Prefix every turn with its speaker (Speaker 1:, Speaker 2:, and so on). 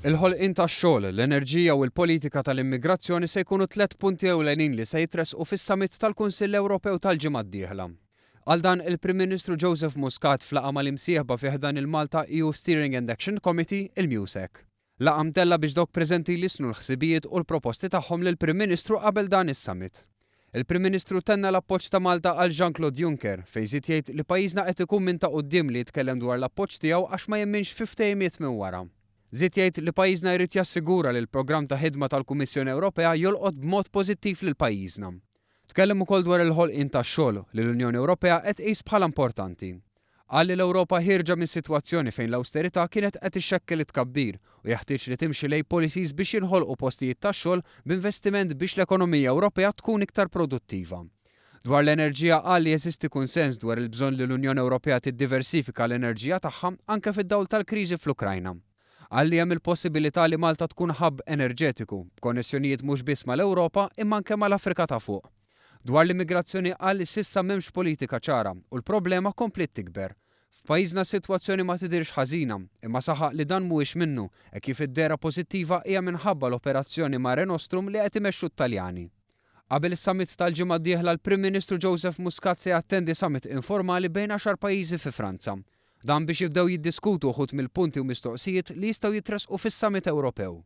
Speaker 1: Il-ħolqien tax-xogħol, l-enerġija u l-politika tal-immigrazzjoni se jkunu tlett punti ewlenin li se jitressqu fis-summit tal-Kunsill Ewropew tal-ġimgħa d-dieħla. Qal dan il-Prim Ministru Joseph Muscat f'laqgħa mal-imsieħba fi ħdan il-Malta EU Steering and Action Committee, il-MEUSAC. Laqgħa mtellgħa biex dawk preżenti jlissnu l-ħsibijiet u l-proposti tagħhom lill-Prim Ministru qabel dan is-summit. Il-Prim Ministru tenna l-appoġġ ta' Malta għal Jean Claude Juncker, fejn żied jgħid li pajjiżna qed ikun minn ta' quddiem li jitkellem dwar l-appoġġ tiegħu għax ma jemminx fi ftehimiet minn wara. Żied jgħid li pajjiżna jrid jassigura li l-programm ta' ħidma tal-Kummissjoni Ewropea jolqot b'mod pożittiv lil pajjiżna. Tkellem ukoll dwar il-ħolqien tax-xogħol, li l-Unjoni Ewropea qed tqis bħala importanti. Qal li l-Ewropa ħierġa minn sitwazzjoni fejn l-awsterità kienet qed ixxekkel it-tkabbir u jeħtieġ li timxi lejn policies biex jinħolqu postijiet tax-xogħol b'investiment biex l-ekonomija Ewropea tkun iktar produttiva. Dwar l-enerġija qal li jeżisti kunsens dwar il-bżonn li l-Unjoni Ewropea tiddiversifika l-enerġija tagħha anke fid-dawl tal-kriżi fl-Ukrajna. Qal li hemm il-possibilità li Malta tkun hub enerġetiku, b'konnessjonijiet mhux biss mal-Ewropa imma anke mal-Afrika ta' Fuq. Dwar l-immigrazzjoni qal li s'issa m'hemmx politika ċara u l-problema kompliet tikber. F'pajjiżna s-sitwazzjoni ma tidhirx ħażina, imma saħaq li dan mhuwiex minnu hekk kif id-dehra pożittiva hija minħabba l-operazzjoni Mare Nostrum li qed imexxu t-Taljani. Qabel is-summit tal-ġimgħa d-dieħla l-Prim Ministru Joseph Muscat se jattendi summit informali bejn għaxar pajjiżi fi Franza. Dan biex jibdew jiddiskutu uħud mill-punti u mistoqsijiet li jistgħu jitressqu fis-summit Ewropew.